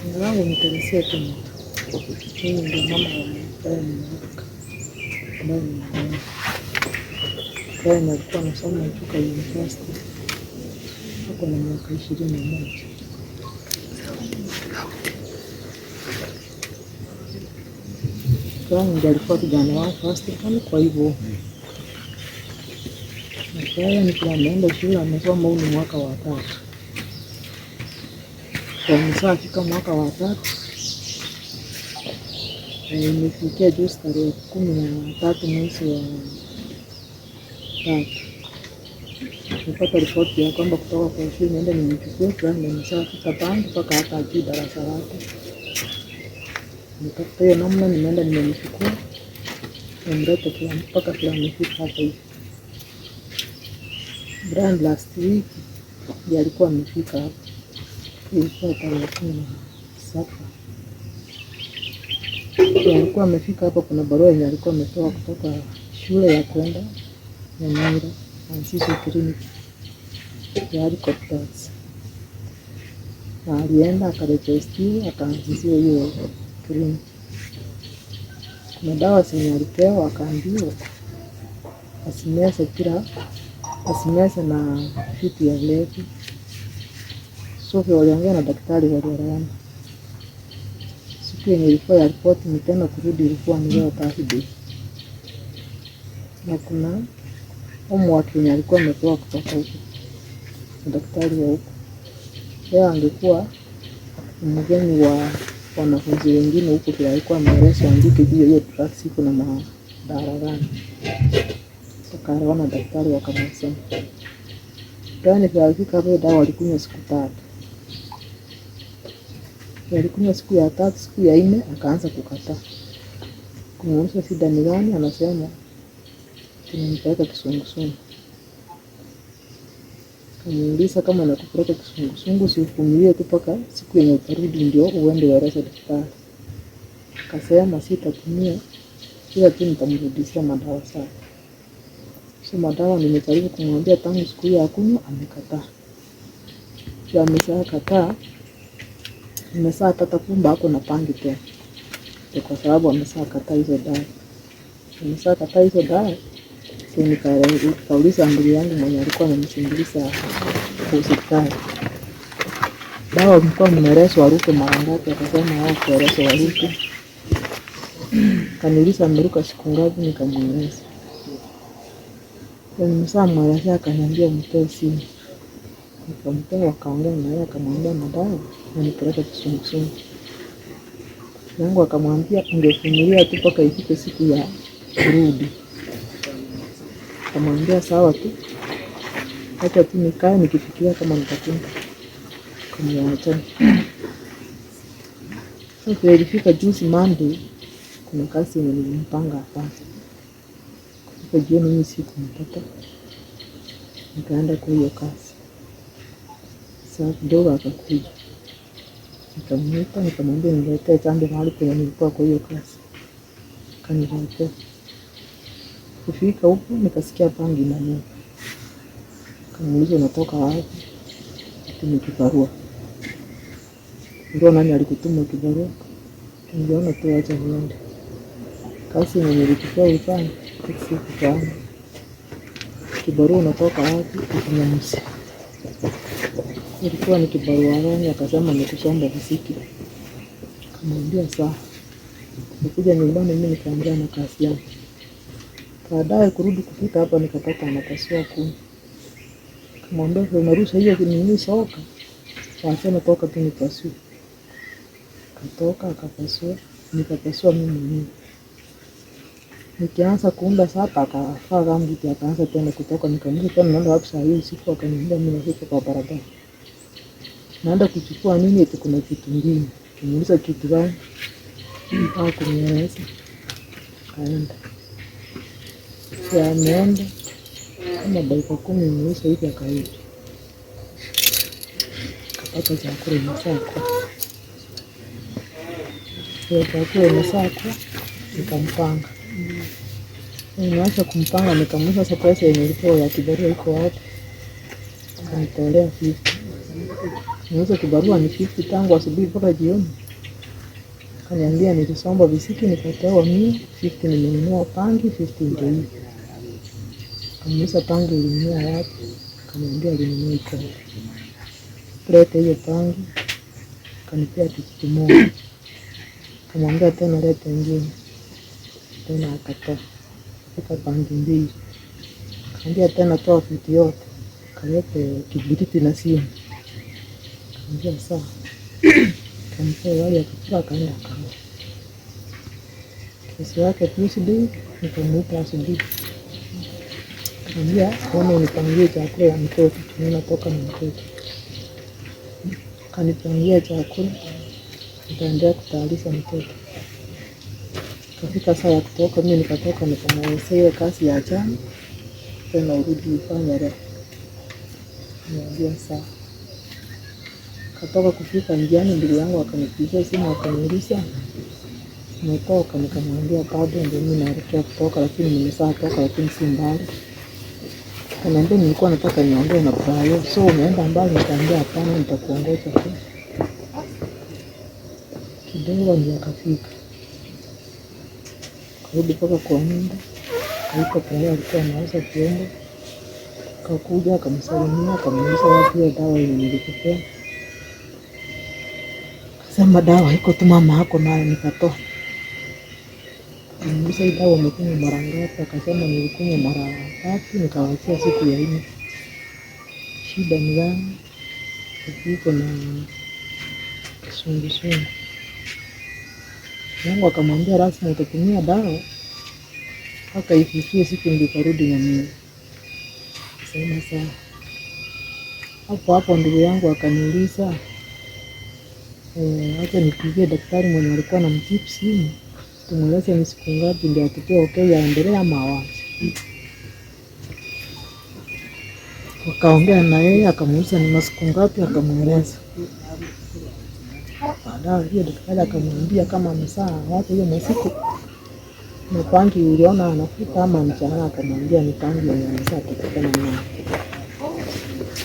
Jina langu ni Teresia Kimotho. Mimi ndio mama wa Brian Mwaruka ambaye ni mwanangu. Brian alikuwa anasoma Chuka University, ako na miaka 21. Brian ndiye alikuwa kijana wangu first born, kwa hivyo na Brian pia ameenda shule, amesoma, huu ni mwaka wa tatu. Ameshafika mwaka wa tatu. Imefikia juzi tarehe 13 mwezi wa tatu. Nilipata ripoti ya kwamba kutoka kwa shule niende nimchukue Brian ameshafika bangi mpaka hata hajui darasa lake. Nitafuta hiyo namna, nimeenda nimemchukua, nimemleta mpaka vile amefika hapa hivi. Brian last week ndiye alikuwa amefika hapa, ilikuwa tarehe 17. Ndiye alikuwa amefika hapa, kuna barua yenye alikuwa ametoa kutoka shule ya kwenda Nyamira aanzishwe kliniki ya helicopters. Na alienda akaregistiwa akaanzishiwa hiyo kliniki. Kuna dawa zenye alipewa akaambiwa asimeze kila asimeze na vitu ya ulevi. So vile waliongea na daktari walielewana. Siku yenye ilikuwa ya ripoti ni tena kurudi ilikuwa ni leo Thursday. Na kuna homework yenye alikuwa amepewa kutoka huko na daktari wa huko. Leo angekuwa mgeni wa wanafunzi wengine huko, vile alikuwa ameelezwa andike juu ya hiyo drugs iko na madhara gani. Wakaelewana daktari wakamwesema. Brian vile alifika hapo, dawa alikunywa siku 3. Alikunywa siku ya tatu, siku ya 4 akaanza kukataa. Kumuuliza shida ni gani, anasema tunampeleka kisungusungu. Kamuuliza kama nakupeleka kisungusungu, si uvumilie tu mpaka siku yenye utarudi ndio uende ueleze daktari. Akasema sitatumia, ila tu nitamrudishia madawa zake. So madawa nimejaribu kumwambia tangu siku hiyo akunywa, amekataa. Pia ameshakataa, ameshakata kumbe hako na pangi tena. Ni kwa sababu ameshakataa hizo dawa. Ameshakataa hizo dawa. So nikauliza ndugu yangu mwenye alikuwa amemsindikiza kwa hospitali. Dawa mlikuwa mmeelezwa aruke mara ngapi? Akasema hawakuelezwa waruke. Kaniuliza ameruka siku ngapi, nikamweleza. Nimeshamwelezea akaniambia mpee simu. Nikampea, wakaongea na yeye, akamwambia madawa anipeleke kisungusungu. Yangu akamwambia ungevumilia tu mpaka ifike siku ya kurudi. Akamwambia sawa tu, acha tu nikae nikifikiria kama nitakwenda. Akamwacha. So vile ilifika juzi Monday, kuna kazi yenye nilimpanga afanye. Kufika jioni mimi sikumpata, nikaenda kwa hiyo kazi. Saa kidogo akakuja, nikamuita, nikamwambia niletee chambe mahali kwenye nilikuwa kwa hiyo kazi, akaniletea. Kufika huko nikasikia pangi inanuka. Kamuuliza unatoka wapi? Ati ni kibarua. Ndio nani alikutuma kibarua? Ningeona tu acha niende. Kazi yenye nilichukua ufanye, sikufanya. Kibarua unatoka wapi? Kinyamusi. Ilikuwa ni kibarua gani? Akasema ni kusomba visiki. Kamwambia sawa. Nikuja nyumbani mimi nikaongea na kazi yangu. Baadaye kurudi kufika hapa nikapata anapasua kuni. Kamwambia unarusha hiyo nini soka? Akasema toka tu nipasue. Katoka akapasua, nikapasua mimi mwenyewe. Nikianza kuunda sapa akavaa gumboot akaanza tena kutoka, nikamuuliza tena naenda wapi saa hii usiku, akaniambia mimi nafika kwa barabara. Naenda kuchukua nini eti kuna kitu kingine. Nimuuliza kitu gani? Hakunieleza. Kaenda. Ya ameenda kama dakika 10 imeisha hivi akarudi. Akapata chakula imeshakuwa. Hiyo chakula imeshakuwa, nikampanga. Nimeacha kumpanga, nikamuuliza sasa pesa yenye ilikuwa ya kibarua iko wapi? Akanitolea 50. Niuze kibarua ni 50 tangu asubuhi mpaka jioni. Akaniambia nilisomba visiki nikatoa 100, 50 nimenunua pangi, 50 ndio hii. Kamuuliza pangi ulinunua wapi? Akaniambia alinunua Ikombe. Lete hiyo pangi. Akanipea tikiti moja. Kamwambia tena lete ingine. Tena akatoa. Fika pangi mbili. Akamwambia tena toa 50 yote. Kalete kibiriti na simu. Akamwambia sawa. Kampea wali akakula akaenda akaoga. Kesho yake Tuesday nikamuita asubuhi. Akamwambia ona unipangie chakula ya mtoto, natoka na mtoto. Akanipangia chakula, nikaendelea kutayarisha mtoto. Kafika saa ya kutoka, mimi nikatoka nikamwelezea ile kazi ya jana, tena urudi ufanye leo. Niambia sawa. Katoka kufika njiani, ndugu yangu akanipigia simu akaniuliza umetoka? Nikamwambia bado, ndio mimi naelekea kutoka, lakini nimesha toka, lakini si mbali. Akaniambia nilikuwa nataka niongee na Brayo, so umeenda mbali? Nikamwambia hapana, nitakuongoza tu kidogo. Ndio akafika, karudi mpaka kwa nyumba, kaita Brayo, alikuwa anauza vyombo. Akakuja akamsalimia, akamuuliza wapi hiyo dawa yenye nilikupea. Akasema dawa iko tu mama ako nayo, nikatoa. Akamuuliza hii dawa umekunywa mara ngapi? Akasema nilikunywa mara tatu, nikawachia siku ya nne. Shida ni gani? Iko na kisungusungu. Yangu akamwambia rasmi utatumia dawa mpaka ifikie siku ndio utarudi na mimi. Sema sawa. Hapo hapo ndugu yangu akaniuliza acha nipigie daktari mwenye alikuwa na mtibu simu tumweleze ni siku ngapi ndio atupee okay aendelee ama awache. Wakaongea na yeye akamuuliza ni masiku ngapi, akamweleza. Baadaye hiyo daktari akamwambia kama amesaa awache hiyo masiku ni pangi uliona anafuta ama mchana, akamwambia ni pangi yenye amesaa kupatikana nayo.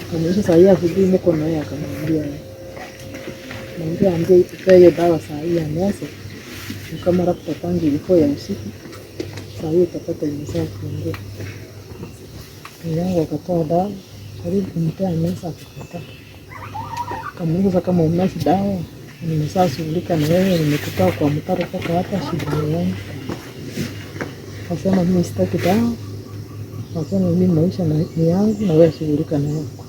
Akamuuliza saa hii asubuhi mko na yeye, akamwambia mwambia ambie ipee hiyo dawa saa hii ya meza, kama labda pangi ilikuwa ya usiku, saa hiyo utapata imesaa kuongea. Yangu akatoa dawa, karibu kumpea meza akakataa. Akamuuliza kama umezi dawa, nimesaa shughulika na wewe, nimekutoa kwa mtaro mpaka hapa, shida ni gani? Akasema mimi sitaki dawa, akasema mimi maisha ni yangu na wewe shughulika na yako.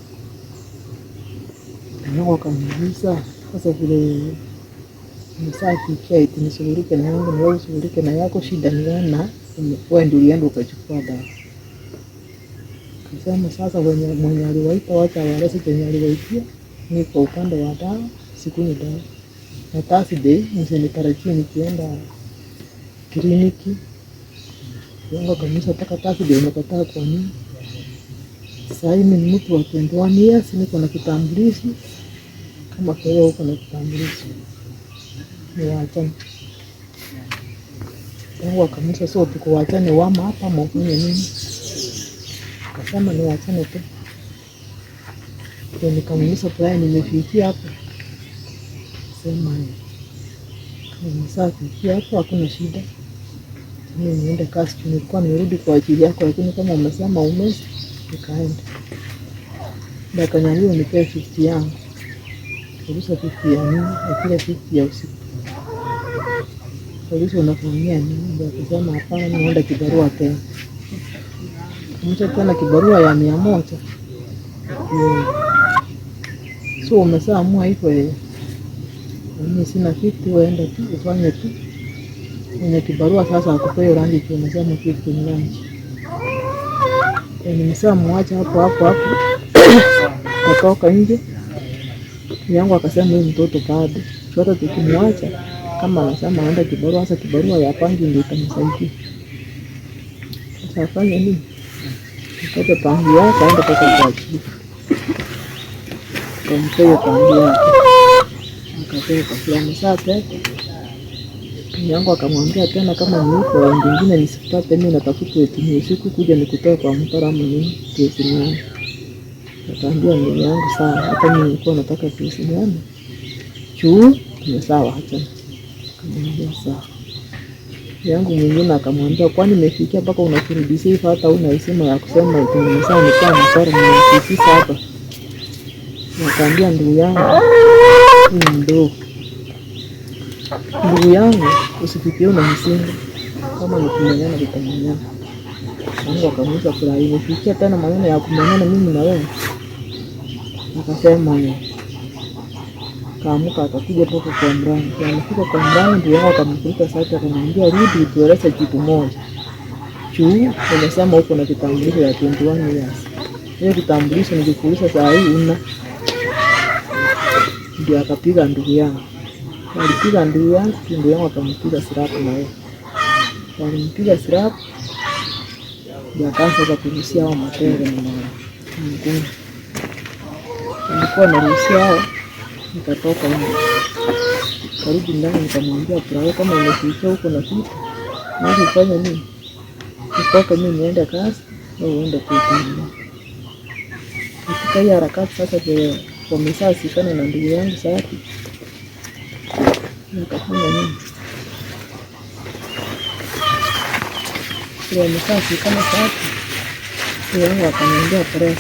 Yangu akamuuliza sasa vile nimesaa eti nishughulike na yangu na wewe ushughulike na yako, shida ni gani? Na wewe ndio ulienda ukachukua dawa. Akasema sasa mwenye aliwaita wacha waeleze chenye aliwaitia, ni kwa upande wa dawa, sikunywi dawa. Na Thursday msinitarajie nikienda kliniki. Yangu akamuuliza mpaka Thursday umekataa kwa nini? Sasa mimi ni mtu wa 21 years, niko na kitambulisho. Kama wewe uko na kitambulisho. Niwaachane. Yangu akamuuliza so tukuachane wama hapa ama ufanye nini? Akasema niwaachane tu. Ndio nikamuuliza Brian, nimefikia hapo. Sema kama nimeshafikia hapo hakuna shida. Mimi niende kazi, nilikuwa nimerudi kwa ajili yako, lakini kama umesema umezi, nikaenda. Ndio akaniambia unipee 50 yangu. Kauliza 50 ya nini? Akila 50 ya usiku. Kauliza unafanyia nini? Ndio akasema hapana, naenda kibarua tena. Kamuuliza tena kibarua ya 100. So umeshaamua hivyo eh. Mimi sina 50, wewe enda tu ufanye tu. Mwenye kibarua sasa akupee rangi tu, umesema 50 ni rangi. Nimeshamwacha hapo hapo hapo. Katoka nje. Yangu akasema huyu mtoto bado. Hata tukimwacha kama anasema aenda kibarua, sasa kibarua ya pangi ndio itamsaidia. Sasa afanye nini? Mtoto pangi yake aende mpaka kwa chifu. Akampea pangi yake. Akatoka fulani saa tatu. Yangu akamwambia tena kama ni huko raundi nyingine nisipate mimi natafuta eti ni usiku kuja nikutoe kwa mtaro ama nini tuheshimiane. Nikaambia ndugu yangu sawa, hata mimi nilikuwa nataka tuhusiane juu tumesawa, achana. Akamwambia sawa. Yangu mwingine akamwambia, kwani imefikia mpaka unaturudishia hivyo, hata una heshima ya kusema eti nimesaa nikaa msara nimemfikisha hapa. Nikaambia ndugu yangu huyu mdogo, ndugu yangu usifikie una msingi, kama ni kumenyana tutamenyana. Mungu akamuuliza furaha, imefikia tena maneno ya kumenyana mimi na wewe? Akasema ni kaamuka, akakuja mpaka kwa mrangi. Amefika kwa mrangi, ndugu yangu akamkuta sasa, akamwambia rudi utueleze kitu moja juu umesema uko na kitambulisho ya 21 years. Hiyo kitambulisho nikikuuliza saa hii una ndio akapiga ndugu yangu. Alipiga ndugu yangu, ndugu yangu akampiga slap na yeye. Walimpiga slap ndio akaanza sasa kuruhusia hao matenge na mguu. Nilikuwa naruhusia hao, nikatoka nje. Karudi ndani nikamwambia Brayo, kama umefikia huko na kitu, naweza kufanya nini? Nitoke mimi niende kazi au uende kuitumia. Katika hii harakati sasa vile wamesaa sikana na ndugu yangu sasa, nikafanya nini? Vile wamesaa sikana sasa, ndugu yangu akaniambia press,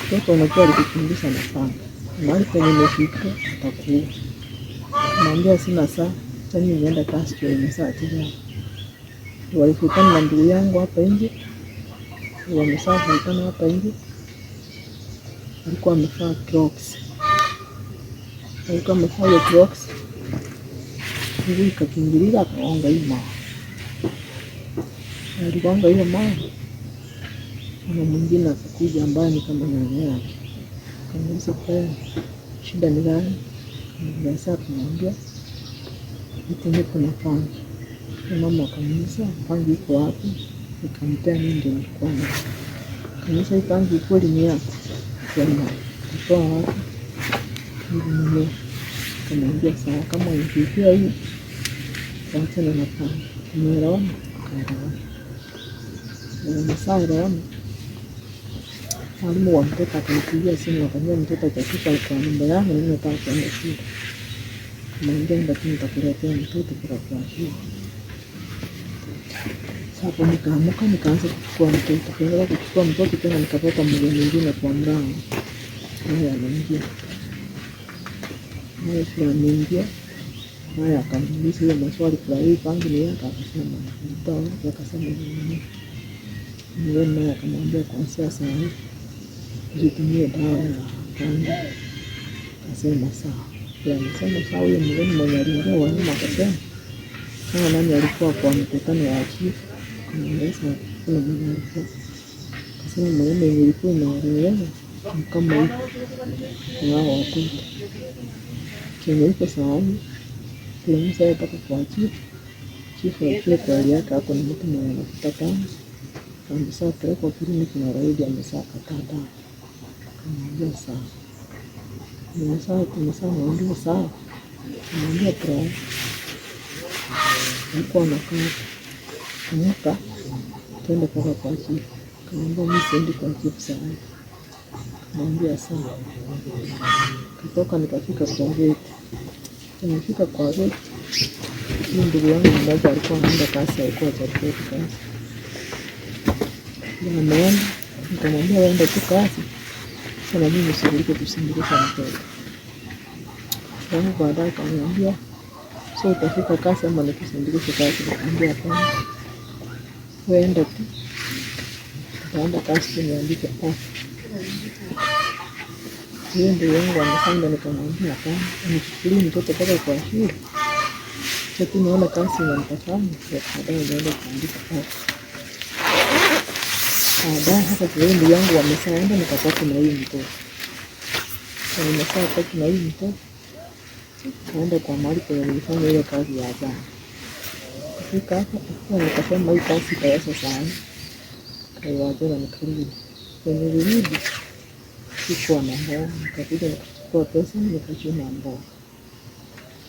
mtoto unajua alikukimbiza na panga, mahali penye imefika atakuua. Namwambia sina saa, sasa mimi nienda kazi kwa masaa tisa. Walikutana na ndugu yangu hapa nje, wamesaa kukutana hapa nje, alikuwa amevaa Crocs, alikuwa amevaa hiyo Crocs, mguu ikakingiliza akagonga hii mawe, aligonga hiyo mawe. Mama mwingine akakuja ambaye ni kama nyanya yake, akamuuliza kwa shida ni gani? Sasa akamwambia eti niko na pangi. Mama akamuuliza pangi iko wapi? Nikampea mimi ndio nilikuwa nayo. Akamuuliza hii pangi kweli ni yako? Akasema kutoa wapi? Nilinunua. Akamwambia sawa, kama unipikia hii waachana na pangi. Tumeelewana? Akaelewana. Masaa elewana. Mwalimu wa mtoto akanipigia simu akaniambia mtoto hajafika kwa nyumba yangu, mimi nataka kwenda shule. Nikamwambia enda tu nitakuletea mtoto kutoka kwa shule. Sasa nikaamuka nikaanza kuchukua mtoto. Kuendelea kuchukua mtoto tena nikapata mgeni mwingine kwa mlango. Naye anaingia. Naye pia ameingia. Naye akaniuliza hiyo maswali kwa hii pangi ni yako, akasema nitoa wapi? Akasema ni mgeni naye akamwambia kuanzia saa hii usitumie dawa ya pangi. Akasema sawa. Pia amesema sawa. Huyo mgeni mwenye aliingia wa nyuma akasema kama nani alikuwa kwa mkutano wa chifu, akamweleza kuna mwenye alikuwa, akasema maneno yenye ilikuwa inaongelea ni kama hivi na hao watoto kenye iko saa hii tulimsa yeye mpaka kwa chifu. Chifu ajue kwa hali yake ako ni mtu mwenye anavuta bangi, amesha pelekwa kliniki na already amesha kataa dawa. Akamwambia sawa, tumesha mwambia sawa, kamwambia bro, alikuwa anakaa amka twende mpaka kwa chifu. Kamwambia mimi siendi kwa chifu saa hii. Kamwambia sawa. Katoka nikafika kwa gate. Nimefika kwa gate, huyu ndugu yangu mmoja alikuwa anaenda kazi, alikuwa hajaripoti kazi. Ndio ameenda, nikamwambia waende tu kazi, sasa na mimi nishughulike kusindikisha mtoto. Yangu baadaye akaniambia so utafika kazi ama nikusindikishe kazi? Nikamwambia hapana, wewe enda tu, utaenda kazi tu niandike off. Huyo ndugu yangu amesanda, nikamwambia hapana, nichukulie mtoto mpaka kwa shule, acha tu nione kazi yenye nitafanya, ndio baadaye niende kuandika off. Baadaye sasa kwa huyo ndugu yangu wameshaenda, nikabaki na huyu mtoto. Na nimesha baki na huyu mtoto, kaenda kwa mahali penye nilifanya ile kazi ya jana. Kufika hapo, nikasema hii kazi itaweza sana, kaiwachana nikarudi. Kwenye nilirudi sikuwa na mboga, nikakuja nikachukua pesa nikachuna mboga.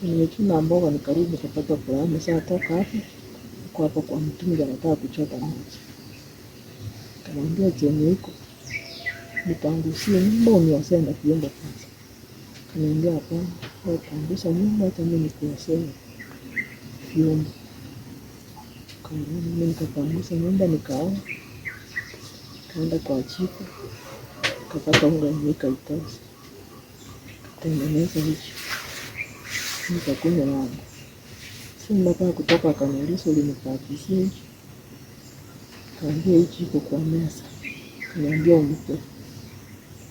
Nimechuna mboga nikarudi nikapata furaha, nimeshatoka hapo, niko hapo kwa mtungi anataka kuchota maji. Nikamwambia chenye iko Nipangusie nyumba uniosee na vyombo kwanza. Kaniambia hapana, wewe pangusa nyumba hata mimi nikuosee vyombo. Mimi nikapangusa nyumba nikaoga. Kaenda kwa jiko, kapata unga yenye ikaitosha. Katengeneza uji. Nikakunywa yangu. Si mpaka kutoka akaniuliza ulinipakishia uji. Kaambia uji iko kwa meza. Kaniambia unipe.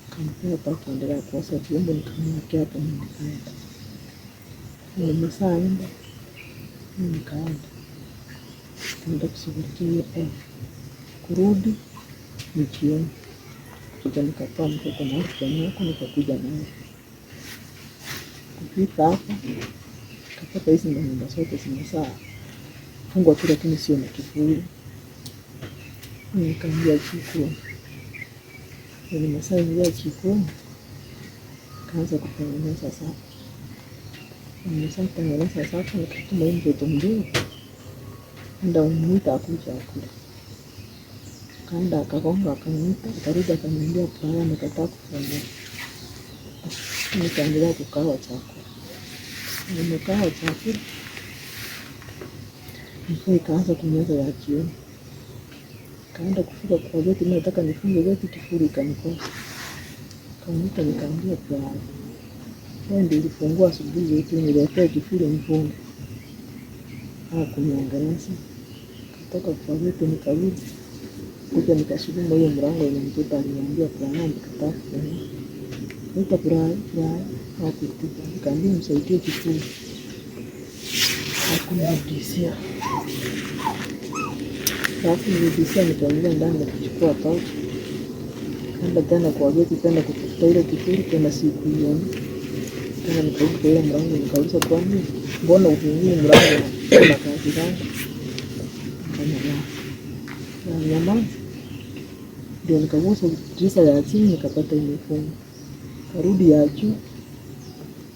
Kampea hapa akaendelea kuosha vyombo nikamwekea hapo mimi nikaenda. Nimeshaenda mimi nikaenda. Nikaenda kushughulikia hiyo hela. Kurudi ni jioni. Kuja nikatoa mtoto na kijana wako nikakuja naye. Kufika hapa kapata hizi manyumba zote zimesha fungwa tu, lakini sio na kifuli. Nikaingia jikoni. Nimeshaingia jikoni kaanza kutengeneza sapa. Nimeshatengeneza sapa, nikatuma huyu mtoto mdogo enda umuite akuje akule. Kaenda akagonga akaniita, akarudi akaniambia Brian amekataa kufungua. Nikaendelea kukawa chakula. Nimekawa chakula, mvua ikaanza kunyesha ya jioni. Kaenda kufika kwa geti, mimi nataka nifunge geti, kifuli ikanikosa. Kamuita nikaambia Brian, wewe ndio ulifungua asubuhi geti, niletee kifuli nifunge. Hakuniongelesha. Katoka kwa geti nikarudi. Kuja nikasukuma hiyo mlango yenye mtoto aliniambia Brian amekataa kufungua. Kaita Brian, Brian hakuitika. Nikaambia msaidie kifuli. Hakunirudishia. Hakunirudishia, nikaingia ndani nikachukua tochi. Kaenda tena kwa geti tena kutafuta ile kifuli tena sikuiona. Tena nikarudi kwa ile mlango nikauliza, kwani mbona ufungui mlango na kazi gani? Akanyamaza. Nyamaza. Ndio nikagusa dirisha ya chini nikapata imefungwa. Karudi ya juu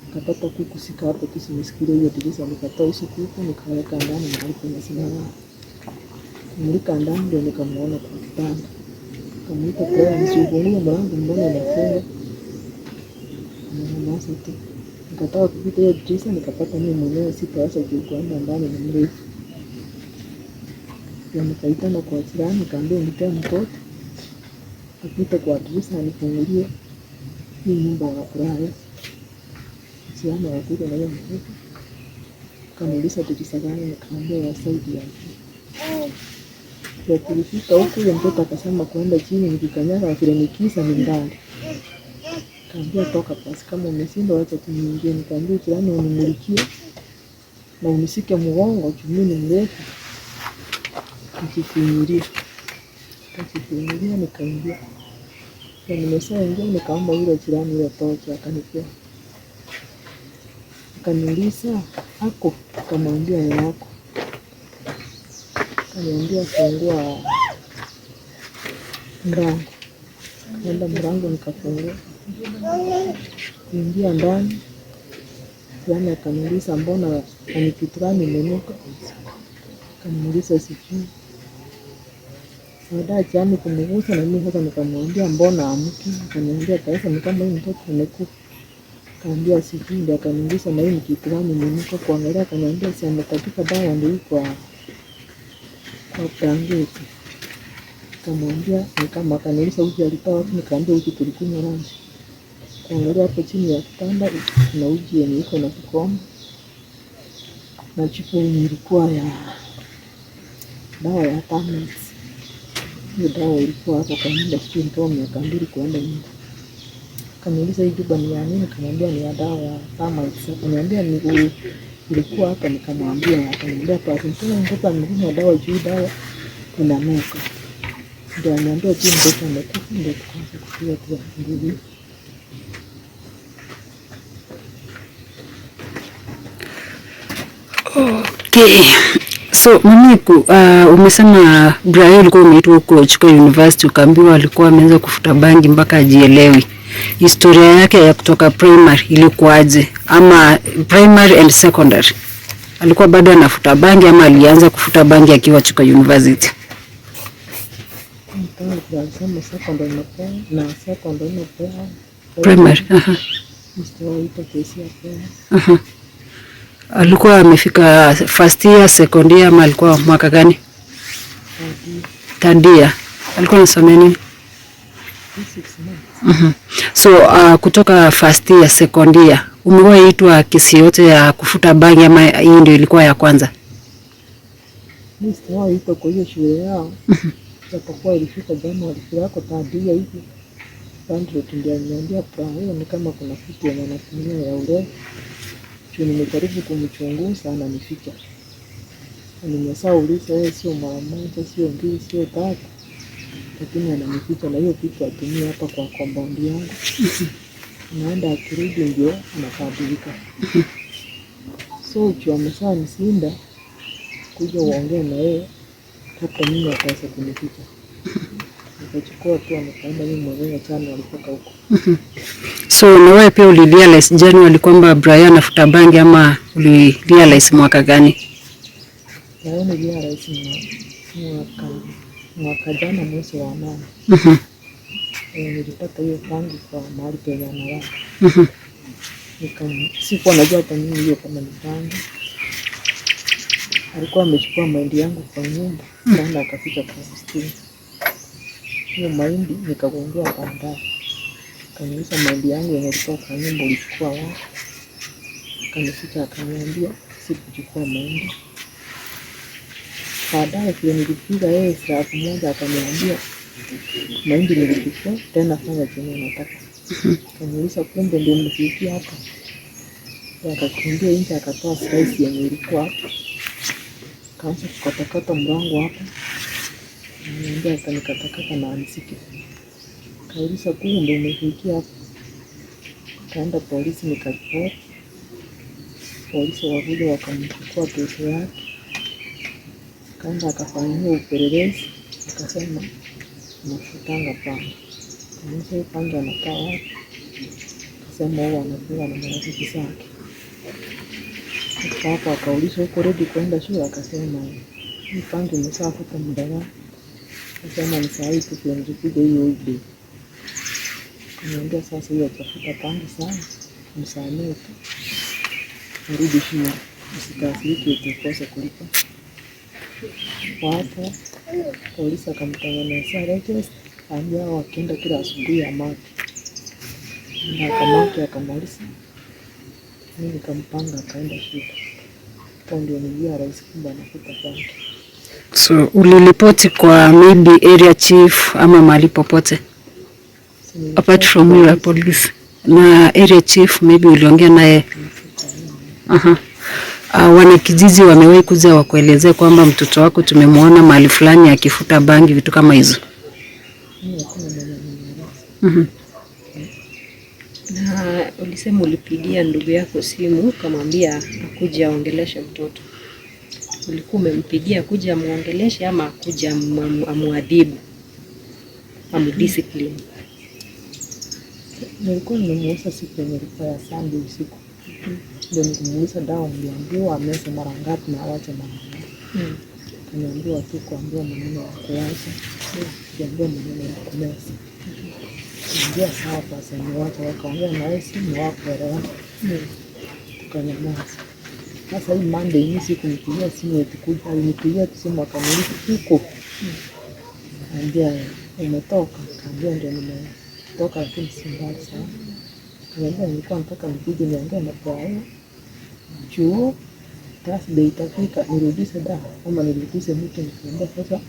nikapata kuku sika hapo tu zimeshikilia hiyo dirisha, nikatoa hizo kuku nikaweka ndani mahali penye zinalala. Kumulika ndani ndio nikamuona kwa kitanda. Nikamuita Brian, si ufungue mlango, mbona unafunga? Akanyamaza tu. Nikataka kupita hiyo dirisha nikapata mimi mwenyewe sitaweza juu kuenda ndani ni mrefu. Ndio nikaitana kwa jirani nikaambia nipee mtoto apite kwa dirisha anifungulie hii nyumba ya Brian. Jirani akakuja na hiyo mtoto akaniuliza dirisha gani, nikamwambia ya side ya juu. Ndio tulifika huku, huyo mtoto akasema kuenda chini, nikikanyaga vile nikisa ni mbali. Kaambia toka basi, kama umeshindwa wacha tu niingie. Nikaambia jirani unimulikie na unishike mgongo juu mimi ni mrefu, nijifinyilie. Nikajifinyilia nikaingia. Na nimeshaingia nikaomba yule jirani ile tochi akanipea. Akaniuliza ako, nikamwambia ni yako. Akaniambia fungua mlango. Nikaenda mlango nikafungua. Kuingia ndani, jirani akaniuliza mbona ni kitu gani imenuka? Nikamuuliza sijui. Baadaye jirani kumgusa na mimi sasa nikamwambia mbona amki? Akaniambia sasa ni kama huyu mtoto amekufa. Nikamwambia sijui, ndio akaniuliza na hii ni kitu gani imenuka? Kuangalia akaniambia si ametapika dawa ndio iko kwa blanketi. Nikamwambia ni kama, akaniuliza uji alitoa wapi? Nikamwambia uji tulikunywa lunch. Kuangalia hapo chini ya kitanda kuna uji yenye iko na kikombe na chupa yenye ilikuwa ya dawa ya termites. Hiyo dawa ilikuwa hapo kwa muda sijui kama miaka 2 kuenda nyuma. Akaniuliza hii chupa ni ya nini? Nikamwambia ni ya dawa ya termites. Akaniambia ni ilikuwa hapa, nikamwambia, akaniambia basi mtoto amekunywa dawa juu dawa inanuka. Ndio aniambia tu mtoto amekufa, ndio tukaanza kupiga tu ngumi. Okay. So Mamiku, umesema Brian ulikuwa umeitwa huko Chuka University ukaambiwa alikuwa ameanza kufuta bangi mpaka ajielewi. Historia yake ya kutoka primary ilikuwaje? Ama primary and secondary? Alikuwa bado anafuta bangi ama alianza kufuta bangi akiwa Chuka University? Tangu alisema secondary napewa na secondary napewa Primary. Aha. Msitawaita kesi ya pewa. Aha. Alikuwa amefika first year, second year ama alikuwa mwaka gani? Third year. Third year. Alikuwa anasomea nini? 6 months. So kutoka first year, second year, umewahi itwa kesi yote ya kufuta bangi ama hii ndio ilikuwa ya kwanza? Mi sitawahi itwa kwa hiyo shule yao, japokuwa ilifika Januari shule yako third year hivi. Landlord ndiye aliniambia kwa hiyo ni kama kuna kitu yenye anatumia ya ulevi. Juu nimejaribu kumchunguza ananificha. Na nimeshauliza yeye sio mara moja, sio mbili, sio tatu, lakini ananificha na hiyo kitu atumie hapa kwa compound yangu. Naenda akirudi ndio anabadilika. So juu ameshanishinda kuja uongee na yeye, hata mimi akaweza kunificha. Nikachukua tu nikaenda mimi mwenyewe Januari mpaka huko. So na wewe pia ulirealize January kwamba Brian anafuta bangi ama ulirealize mwaka gani? Na nilirealize mwaka jana mwezi wa 8. Nilipata hiyo bangi kwa mahali penye analala. Sikuwa najua hata mimi hiyo kama ni bangi. Alikuwa amechukua mahindi yangu kwa nyumba, kaenda akaficha kwa stima. Hiyo mahindi nikagundua baadaye. Akaniuliza mahindi yangu yenye ilikuwa kwa nyumba ulichukua wapi? Akanificha akaniambia sikuchukua mahindi. Baadaye vile nilipiga yeye slap moja akaniambia mahindi nilichukua tena fanya chenye unataka. Akaniuliza kumbe ndio umefikia hapa. Akakimbia nje akatoa slice yenye ilikuwa hapo. Akaanza kukatakata mlango hapo. Niambia akanikatakata na anisike. Kauliza kumbe umefikia hapo. Kaenda polisi nikaripoti. Polisi wakuja wakamchukua kesi yake. Kaenda akafanyiwa upelelezi, akasema anafutanga bangi. Kamuuliza hiyo bangi anakaa wapi? Akasema huwa anafunga na marafiki zake. Sasa hapo akaulizwa uko ready kwenda shule? Akasema hii bangi umeshafuta muda gani? Akasema ni saa hii tu ndio hiyo holiday. Kaniambia sasa hiyo atafuta bangi sana, msamehe tu, arudi shule, usikasirike utakose kulipa. Kwa hapo polisi akamtengenezea register, ambia wakienda kila asubuhi amark, na akamark akamaliza. Mimi nikampanga akaenda shule. Hapo ndio nilirealize kumbe anafuta bangi. So uliripoti kwa maybe area chief ama mahali popote apart from your police na area chief maybe uliongea naye? Aha. Wanakijiji wamewahi kuja wakuelezea kwamba mtoto wako tumemwona mahali fulani akifuta bangi, vitu kama hizo? Mimi hakuna mwenye amenieleza. Na ulisema ulipigia ndugu yako simu ukamwambia akuje aongeleshe mtoto. Ulikuwa umempigia akuje amuongeleshe ama akuje amuadhibu, amudiscipline? Nilikuwa nimemuuliza siku yenye ilikuwa ya Sunday usiku. Ndio nilimuuliza dawa mliambiwa ameze mara ngapi na awache mara ngapi. Kaniambiwa tu kuambiwa maneno ya kuacha, kuambiwa maneno ya kumeza. Niambia sawa basi niwache, wakaongea na yeye simu hawakuelewana. Tukanyamaza. Sasa hii Monday mimi sikumpigia simu eti kuja, alinipigia tu simu akaniuliza uko. Kaambia umetoka? Kaambia ndio nimetoka lakini si mbali sana. Kaniambia nilikuwa nataka nikuje niongee na Brian. Chuo Thursday itafika nirudishe dawa ama nirudishe mtu. Nikamwambia sasa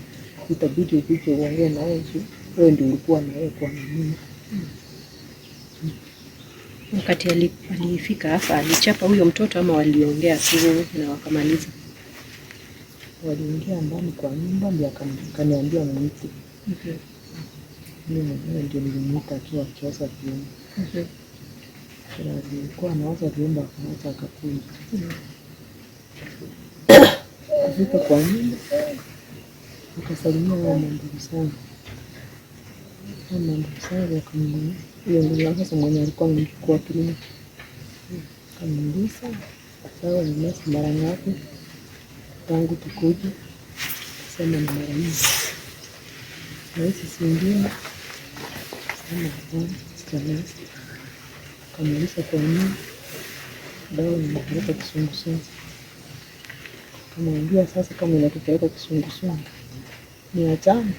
itabidi ukuje uongee na yeye juu wewe ndio ulikuwa na yeye kwa mimi. Wakati alifika hapa alichapa huyo mtoto ama waliongea tu na wakamaliza? Waliingia ndani kwa nyumba ndio akaniambia muite. Mimi mwenyewe ndio nilimuita akiwa akiosha vyombo. Alikuwa anaosha vyombo akaacha akakuja. Kufika kwa nyumba akasalimia wao mandugu zangu. Hao mandugu zangu wakamuuliza, huyo ndugu yangu sasa mwenye alikuwa amemchukua kliniki. Akamuuliza sawa, nimesa mara ngapi tangu tukuje? Akasema ni mara nne. Na hizi zingine? Sema hapana, sijameza. Akamuuliza kwa nini dawa inapeleka kisungusungu. Akamwambia sasa, kama inatupeleka kisungusungu niachane,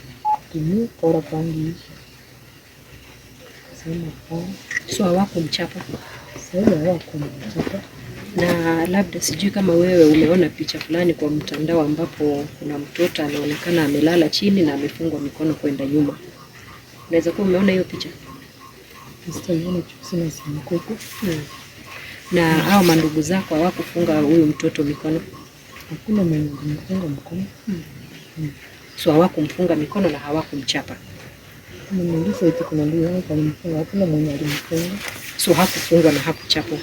tumie bora bangi hizi. Akasema hapana. So hawakumchapa? Sasa hawakumchapa. Na labda sijui kama wewe umeona picha fulani kwa mtandao ambapo kuna mtoto anaonekana amelala chini na amefungwa mikono kwenda nyuma. Unaweza kuwa umeona hiyo picha? Sitaiona juu sina simu kubwa. Na hao mandugu zako hawakufunga huyu mtoto mikono? Hakuna mwenye alimfunga mkono. So hawakumfunga mikono na hawakumchapa? Nimeuliza eti kuna ndugu yangu alimfunga, hakuna mwenye alimfunga. So hakufungwa na hakuchapwa?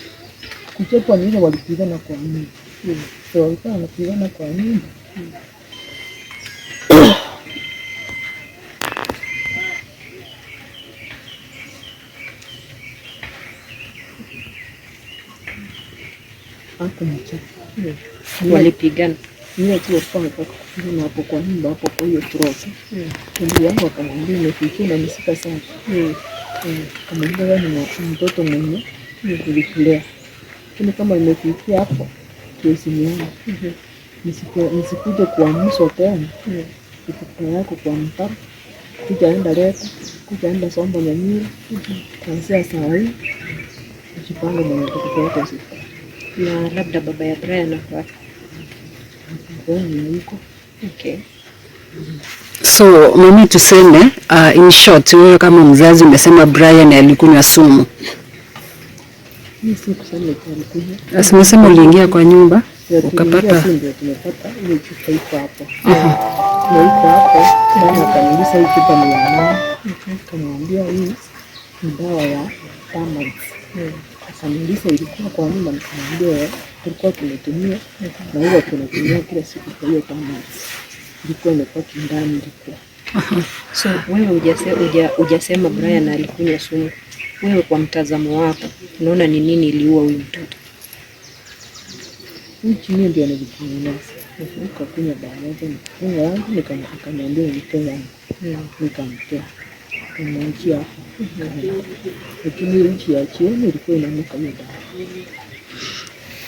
Kuchapwa ni ile walipigana kwa nyumba. So walikuwa wanapigana kwa nyumba. Hakumchapa. Walipigana. Ile tu walikuwa wanataka kupigana hapo kwa nyumba hapo kwa hiyo plot. Ndugu yangu akamwambia imefikia na nisika sana. Akamwambia wewe ni mtoto mwenye nilikulea. Lakini kama imefikia hapo tuheshimiane. Nisikuje kuamshwa tena. Ikuta yako kwa mtaro. Kuja enda leta, kuja enda somba nyanyira. Kuanzia saa hii ujipange mwenye atakupeleka hospitali. Na labda baba ya Brian ako wapi? Brian yuko. Okay. So mami, tuseme in short, wewe kama mzazi umesema Brian alikunywa sumu. Mimi si kusema eti alikunywa. Sasa umesema uliingia kwa nyumba Ya, tuliingia ukapata si ndio tumepata ile chupa iko hapo. Na iko hapo, mama akaniuliza hii chupa ni ya nani? Nikamwambia hii ni dawa ya termites. Akaniuliza ilikuwa kwa nyumba, nikamwambia tulikuwa tunatumia na huwa tunatumia kila siku kwa hiyo termites. Ilikuwa imepaki ndani ilikuwa. So wewe hujasema Brian alikunywa sumu. Wewe kwa mtazamo wako unaona ni nini iliua huyu mtoto? Huyu chini ndio anajitengeneza. Nikakunywa dawa moja, nikakunywa yangu, akaniambia nipe yangu. Nikampea. Nikamwachia hapo. Lakini hiyo nchi ya chioni ilikuwa inanuka hiyo dawa.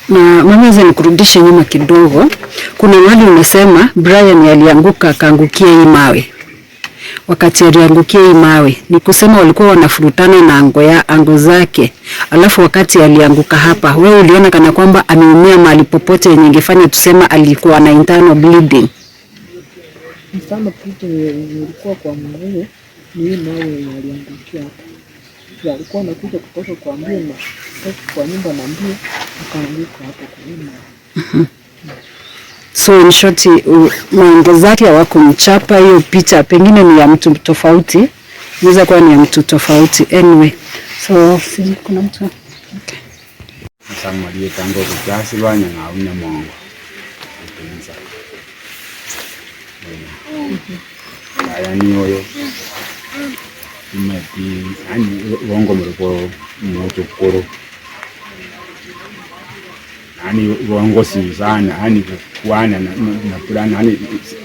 Na mama, waza nikurudishe nyuma kidogo. Kuna mahali umesema Brian alianguka akaangukia hii mawe. Wakati aliangukia hii mawe, ni kusema walikuwa wanafurutana na ango zake. Alafu wakati alianguka hapa, wewe uliona kana kwamba ameumia mahali popote yenye ingefanya tusema alikuwa na internal bleeding? Mfano kitu nilikuwa kwa mguu ni hii mawe yenye aliangukia hapa. Ya, alikuwa anakuja kutoka kwa mbio na kutoka kwa nyumba na mbio akaanguka hapo kwa hii mawe. So in short, mango zake hawakumchapa. Hiyo picha pengine ni ya mtu tofauti, inaweza kuwa ni ya mtu tofauti. Anyway, so sijui kuna mtu okay. Samwaliye tango kuchasilwa nyang'au nyamongo upenza yani oyo imati yani bongo muruko muchukuru yani bongo si sana yani kuana na fulani yani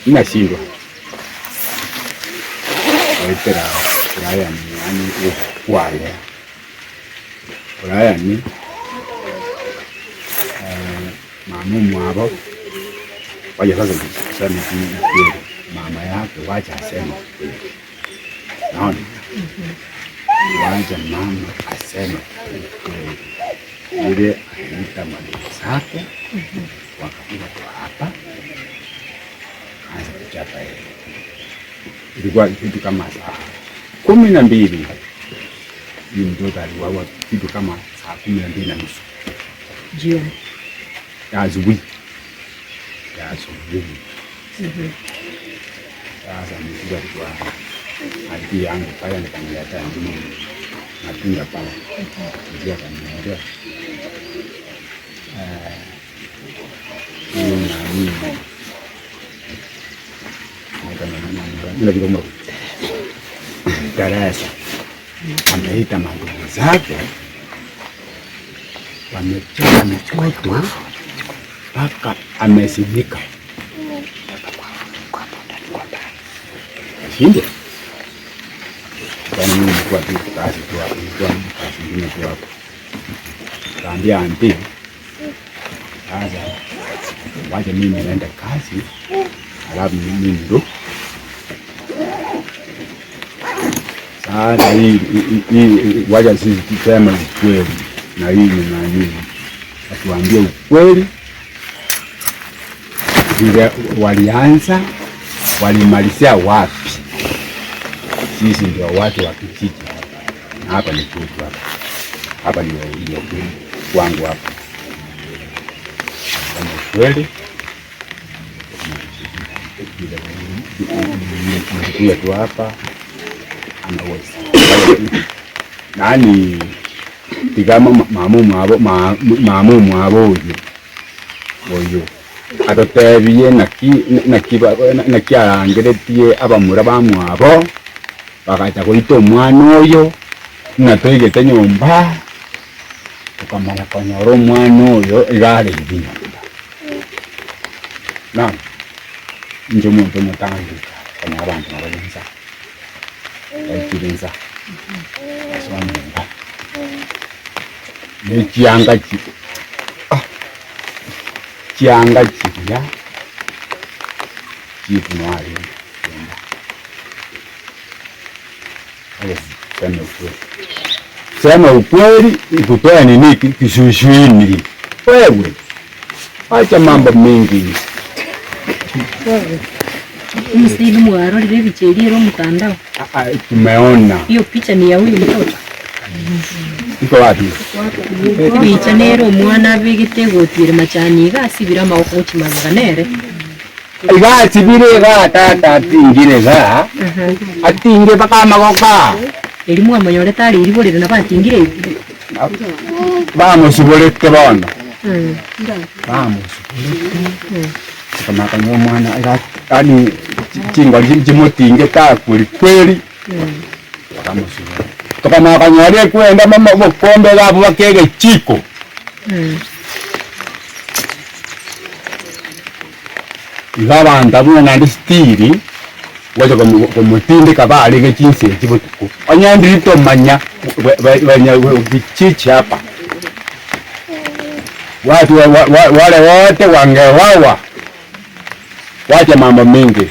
inashindwa waitera Brian yani ukwale Brian mama mwabo waja sasa kusema kweli, mama yake wacha aseme kweli, naona wacha mama aseme kweli, ile aliita mandugu zake wakakuja kwa hapa anza kuchapa yeye. Ilikuwa kitu kama saa 12. Ni mtoto aliuawa kitu kama saa 12:30 Jioni. Ya asubuhi, ya asubuhi. Sasa nikuja kwa auntie yangu pale, nikamletea ndimu matunda pale, ndio akaniambia huyu nani anaitwa Teresa ameita mandugu zake wamechapa mtoto mpaka amesimika. Shindwa. Kwani mimi nilikuwa tu kazi tu hapo, nilikuwa kazi ingine tu hapo. Kaambia auntie, sasa wacha mimi niende kazi, alafu mimi ndo sasa hii wacha sisi tuseme ukweli, na hii ni nani, atuambie ukweli vile walianza walimalizia wapi. Sisi ndio watu wa kijiji na hapa ni kwetu hapa, hapa ndio ndio kwangu hapa. Kama kweli kuja tu hapa anaweza nani tiga mamu mwabo mamu mwabo uyu uyu atotebiye naki naki naki arangeretie abamura bamwabo bagacha goita omwana oyo natwigete nyomba tukamanya konyora omwana oyo iga areithi nyomba na inche omonto omotangika konya abanto nabo nsa baikire nsa basoa nyomba nechianga chi chianga chiria chifu noari nyomba. Sema ukweli, sema ukweli, ikutoa nini kisushini? Wewe acha mambo mengi. Msili mwarorire bicheriero mtandao. Tumeona hiyo picha ni ya huyu mtoto. Iko wapi? Picha nero omwana abegete gotire machani iga asibire amagoko gochimaga nere. Iga asibire iga tata atingire iga atingire mpaka amagoka. Elimu amanyorete ari iriborere na batingire bamusiborete bono bamusiborete tukamakanya omwana yani chingori chimutinge kweli kweli bakamusibora tukamakanya kwenda mama bokombe gabo bakege chiko iga abanto abwo naende stiri gocha komotindeka barenge chinse echi botuko onyandiri tomanya banya kichichi hapa watu wale wote wangewawa. Wacha mambo mingi.